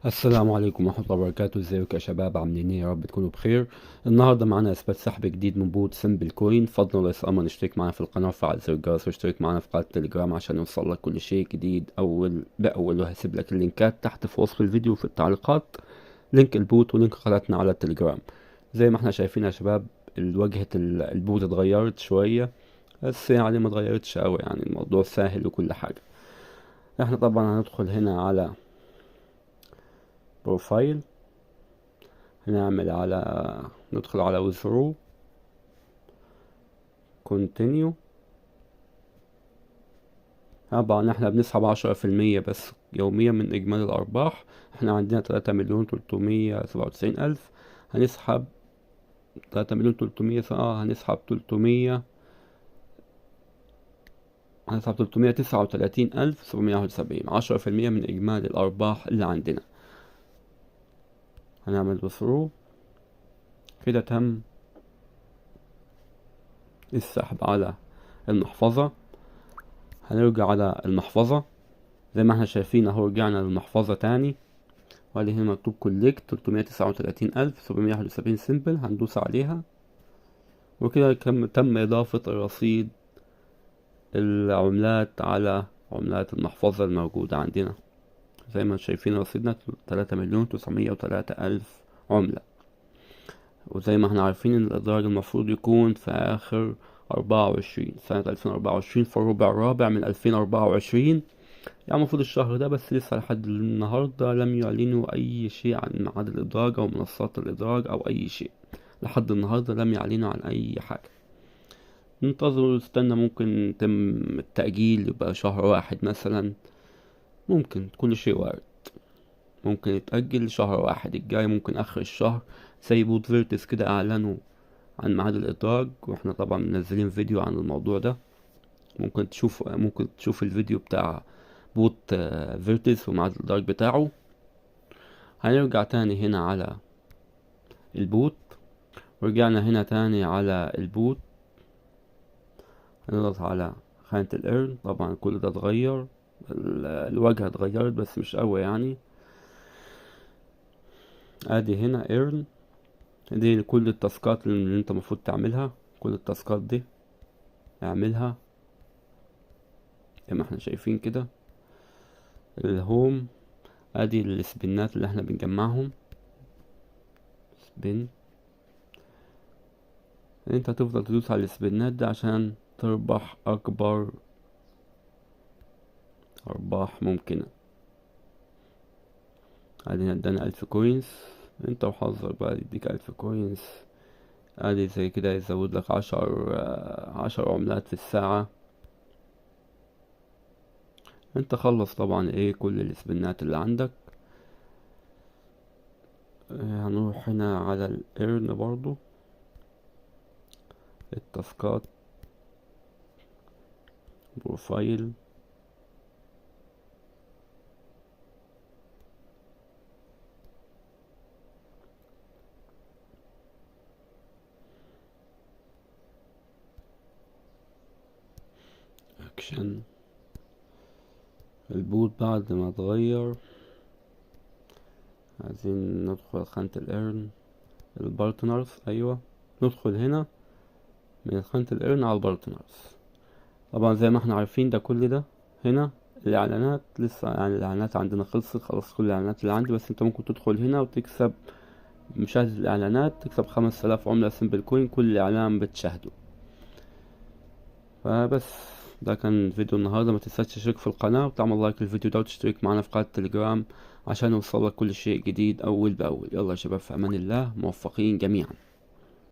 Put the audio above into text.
السلام عليكم ورحمة الله وبركاته. ازيكم يا شباب، عاملين ايه؟ يا رب تكونوا بخير. النهارده معانا اثبات سحب جديد من bot Simple Coin. فضلا وليس امرا اشترك معنا في القناة وفعل زر الجرس واشترك معنا في قناة التليجرام عشان يوصل لك كل شيء جديد اول باول، وهسيب لك اللينكات تحت في وصف الفيديو في التعليقات، link ال bot و link قناتنا على التليجرام. زي ما احنا شايفين يا شباب الواجهة ال bot اتغيرت شوية، بس يعني ما اتغيرتش قوي، يعني الموضوع سهل وكل حاجة. احنا طبعا هندخل هنا على profile، ندخل على withdraw continue. طبعا احنا بنسحب 10% بس يوميا من اجمالي الارباح. احنا عندنا 3,397,000، هنسحب تلاتة مليون تلتمية، هنسحب تلتمية، هنسحب تلتمية تسعة وتلاتين ألف سبعمية واحد وسبعين، 10% من إجمالي الأرباح اللي عندنا. هنعمل withdraw كده، تم السحب على المحفظة. هنرجع على المحفظة زي ما احنا شايفين اهو، رجعنا للمحفظة تاني، وادي هنا مكتوب collect 339,771 Simple، هندوس عليها وكده تم إضافة الرصيد العملات على عملات المحفظة الموجودة عندنا. زي ما شايفين رصيدنا 3,903,000 عملة، وزي ما احنا عارفين ان الإدراج المفروض يكون في آخر 24 سنة 2024، في الربع الرابع من 2024، يعني المفروض الشهر ده، بس لسه لحد النهاردة لم يعلنوا أي شيء عن ميعاد الإدراج أو منصات الإدراج أو أي شيء. لحد النهاردة لم يعلنوا عن أي حاجة. ننتظر ونستنى، ممكن يتم التأجيل يبقى شهر واحد مثلا، ممكن كل شيء وارد، ممكن يتأجل لشهر واحد الجاي، ممكن آخر الشهر زي bot Vertex كده أعلنوا عن ميعاد الإدراج، واحنا طبعا منزلين فيديو عن الموضوع ده، ممكن تشوف الفيديو بتاع bot Vertex وميعاد الإدراج بتاعه. هنرجع تاني هنا على ال bot، ورجعنا هنا تاني على ال bot، هنضغط على خانة ال earn. طبعا كل ده اتغير، الواجهة اتغيرت بس مش قوي يعني. ادي هنا earn، دي كل التاسكات اللي انت المفروض تعملها، كل التاسكات دي اعملها زي ما احنا شايفين كده. ال home، ادي السبنات اللي احنا بنجمعهم، spin، انت هتفضل تدوس على السبنات دي عشان تربح اكبر ارباح ممكنة. ادي ادانا 1000 coins، انت وحظك بقى يديك 1000 coins. ادي زي كده يزود لك 10 عملات في الساعة. انت خلص طبعا كل السبنات اللي عندك. هنروح هنا على ال earn برضو، التاسكات، profile، action. ال bot بعد ما اتغير عايزين ندخل خانة ال earn، ال partners، ايوه ندخل هنا من خانة ال earn على ال partners. طبعا زي ما احنا عارفين ده كل ده هنا الاعلانات لسه، يعني الاعلانات عندنا خلصت خلاص، كل الاعلانات اللي عندي، بس انت ممكن تدخل هنا وتكسب مشاهدة الاعلانات، تكسب 5000 عملة Simple Coin كل اعلان بتشاهده. فبس ده كان فيديو النهارده، ما تنساش تشترك في القناة وتعمل like للفيديو ده وتشترك معنا في قناة التليجرام عشان يوصلك كل شيء جديد اول باول. يلا يا شباب، في امان الله، موفقين جميعا.